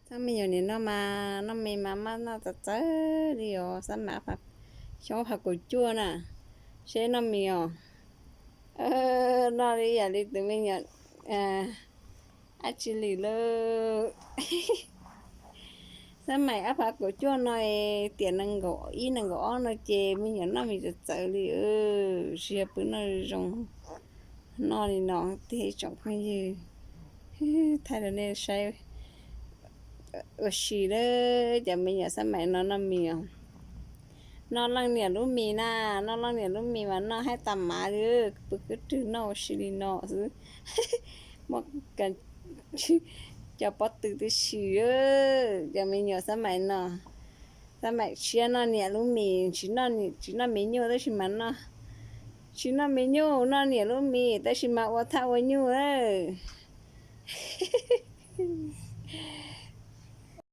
Xab me nyuam niam no mas noj mis mas maj noj txawv txawv li os, xab mais xyoo ob phav kaum cuaj na, seb noj mis os. Noj li yam li tus me nyuam dab tsi li lawm. Xab mais ob phav kaum cuaj no, tiam nees nkaum ib nees nkaum ob no ces me nyuam noj mis txawv txawv li, tsis yog pw noj zoo. Noj li no tiag ib tsoom phooj ywg, thaij rau nej saib ua si lawm. Cov me nyuam xab mais no noj mis os, noj leej niam lub mis na, noj leej niam lub mis mas noj haib tas mav li, pw kwj rwg noj ua si li no xwb. Muab cov pob tw tib si, cov me nyuam xab mais no, xab mais tshiab noj niam lub mis, tsis noj, tsis noj me nyuj tab sis mas noj, tsis noj me nyuj noj niam lub mis tab sis mas ua thaj ua nyuj lawm.